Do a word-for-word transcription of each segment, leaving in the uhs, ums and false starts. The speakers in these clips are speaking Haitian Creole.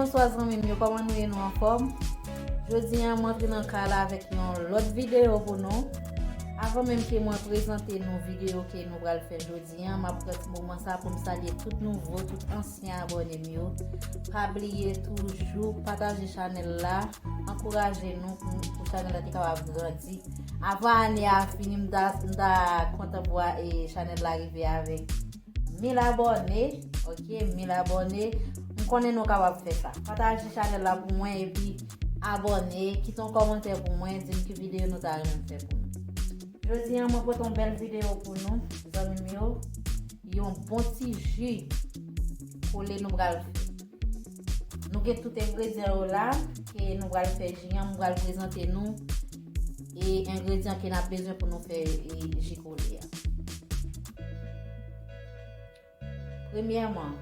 Bonswa zanmi m yo, kòman nou ye, nou anfòm? Jodi a, mwen antre nan kay la avèk yon lòt videyo pou nou. Avan menm ke mwen prezante nou videyo ke nou pral fè jodi a, m ap pran ti moman sa pou m salye tout nouvo, tout ansyen abòne m yo. Pa bliye toujou pataje chanèl la, ankouraje nou pou, pou chanèl la te kapab grandi. Avan ane a fini, m ta, m ta kontan pou a, e, chanèl la rive avèk mil abòne, ok, mil abòne. M konnen nou kapab fè sa. Pataje chanèl la pou mwen epi abòne, kite yon kòmantè pou mwen, di m ki videyo nou ta renmen fè pou nou. Jodi a, mwen pote yon bèl videyo pou nou, zanmi m yo. Yon bon ti ji kole nou pral fè. Nou gen tout engredyan yo la, ke nou pral fè ji an, m pral prezante nou, e, engredyan ke n ap bezwen pou nou fè, e, ji kole a. Premyèman,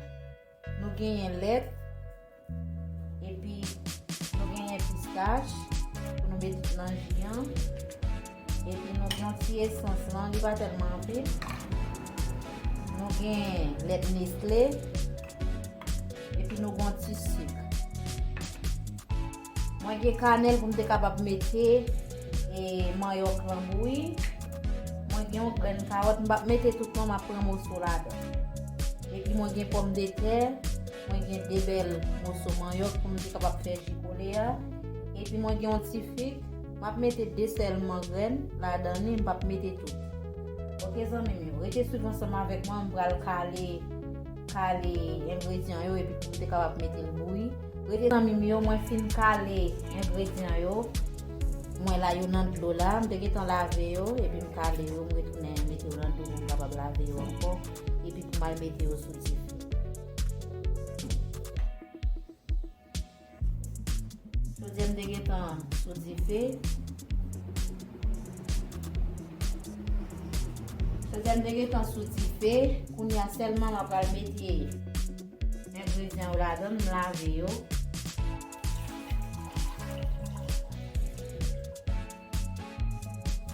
nou genyen lèt, epi nou genyen pistach pou nou mete nan ji an, epi nou gen yon ti esans lan, li pa tèlman anpil. Nou gen lèt Nestlé, epi nou gen yon ti sik. Mwen gen kanèl pou m te kapab mete, e, manyòk lan bouyi. Mwen gen yon grenn kawòt, m p ap mete tout non, m ap pran moso ladan. Epi mwen gen pòmdetè, mwen gen de bèl moso manyòk pou m te kapab fè ji kole a. Epi mwen gen yon ti fig, m ap mete de sèlman grenn ladan li, m p ap mete tout. Ok, zanmi m yo, rete swiv ansanm avèk mwen, m pral kale, kale engredyan yo, epi pou m te kapab mete l bouyi. Rete, zanmi m yo, mwen fin kale engredyan yo. Mwen la yo nan dlo la, m te gentan lave yo, epi m kale yo, m retounen mete yo nan dlo pou m kapab lave yo ankò, epi pou m al mete yo sou dife. Chodyè m te gentan sou dife. Chodyè m te gentan sou dife. Kounye a sèlman m ap pral mete engredyan yo ladan, m lave yo.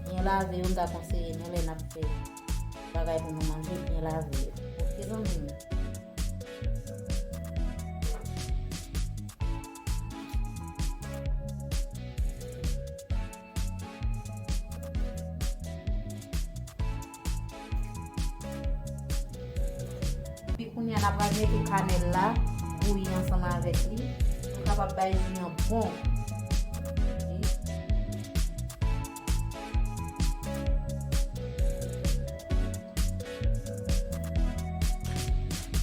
Byen lave yo, m ta konseye nou lè n ap fè bagay pou nou manje, byen lave yo. Ok, zanmi m. Epi kounye a, n ap pral mete kanèl la, bouyi ansanm avèk li, pou l kapab bay ji an bon gou.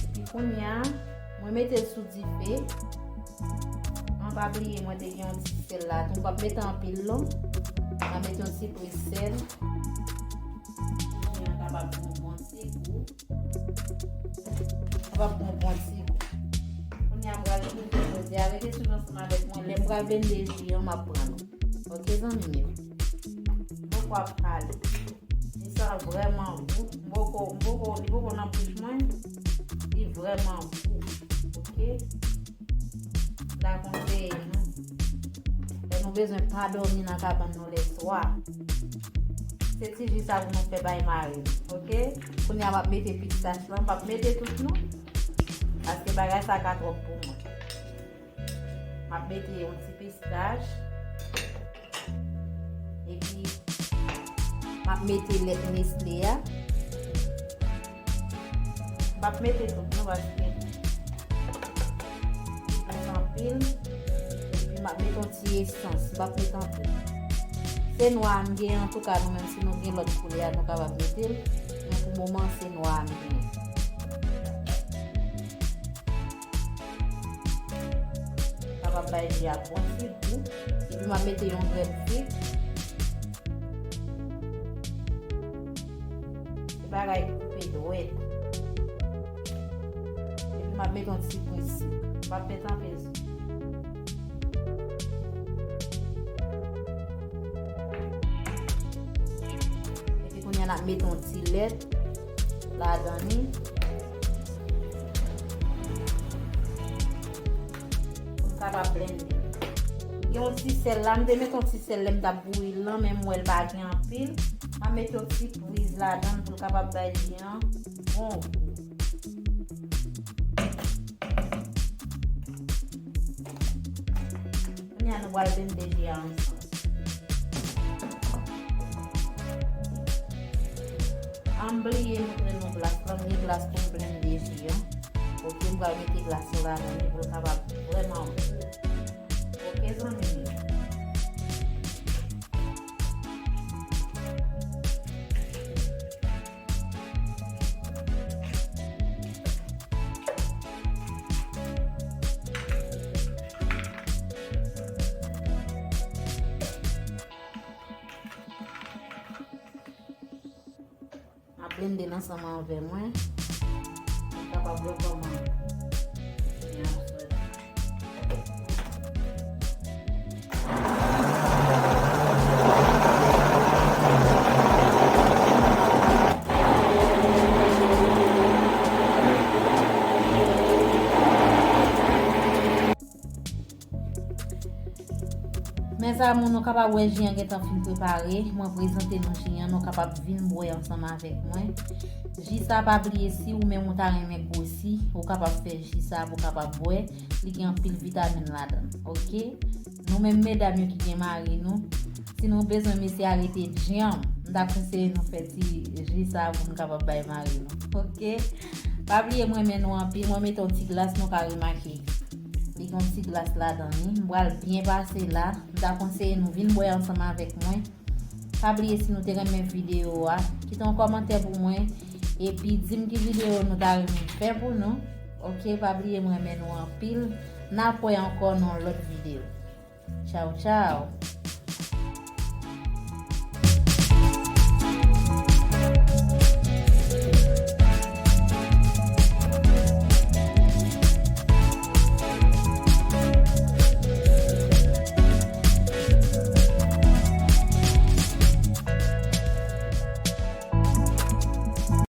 Epi kounye a, mwen mete l sou dife. An pa bliye, mwen te gen yon ti sèl la tou. M p ap mete anpil non. Mwen mete yon ti priz sèl. Kounye a kapab pran yon bon ti gou. Kapab pran yon bon ti gou. Kounye a, m pral blende jodi a. Rete swiv ansanm avèk mwen. Lè m pral blende ji an, m ap pran nou. Ok, zanmi m yo. M poko ap pale. Ji sa vrèman gou. M poko, m poko, li poko nan bouch mwen. Li vrèman gou. Ok? M ta konseye nou. Lè nou bezwen pa dòmi nan kabann nou lè swa, se ti ji sa pou nou fè bay mari nou. Ok? Kounye a, m ap mete pistach lan. M p ap mete tout non. Paske bagay sa ka twòp pou mwen. M ap mete yon ti pistach. Epi, m ap mete lèt Nestlé a. M p ap mete tout non, paske li plis anpil. Epi, m ap mete yon ti esans. M p ap mete anpil. Se nwa a m gen, antouka, nou menm, si nou gen lòt koulè a, nou kapab mete l. Men pou moman, se nwa a m gen. Kapab bay ji a bon ti gou. Epi m ap mete yon grenn fig. Se bagay koupe dwèt. Epi m ap mete yon ti poun sik. M p ap mete anpil sik. Epi kounye a n ap mete yon ti lèt ladan li. Pou n kapab blende. M gen yon ti sèl la, m te mete yon ti sèl lè m t ap bouyi l lan, men m wè l pa gen anpil. M ap mete yon ti priz ladan l pou l kapab bay ji an bon gou. Nou pral blende ji a ansanm. An bliye montre nou glas la, m gen glas pou m blende ji an. Ok, m pral mete glas la ladan li pou l kapab vrèman bon. Ok, zanmi m yo. M ap blende l ansanm avè mwen. Mwen kapab wè kòman li ap soti. Mes amours, nou kapab wè ji an gentan fin prepare. Mwen prezante nou ji an, nou kapab vin bwè ansanm avèk mwen. Ji sa, pa bliye, si ou menm ou ta renmen gwosi, ou kapab fè ji sa pou w kapab bwè. Li gen anpil vitamin ladan l, ok? Nou menm medam yo ki gen mari nou, si nou bezwen mesye a rete djanm, m ta konseye nou fè ti ji sa pou nou kapab bay mari nou, ok? Pa bliye, m renmen nou anpil. Mwen mete yon ti glas, nou ka remake. Li gen yon ti glas ladan li. M pral byen pase la. M ta konseye nou vin bwè ansanm avèk mwen. Pa bliye, si nou te renmen videyo a, kite yon kòmantè pou mwen. Epi di m ki videyo nou ta renmen fè pou nou. Ok, pa bliye, m renmen nou anpil. N ap wè ankò nan yon lòt videyo. Tchaw, tchaw.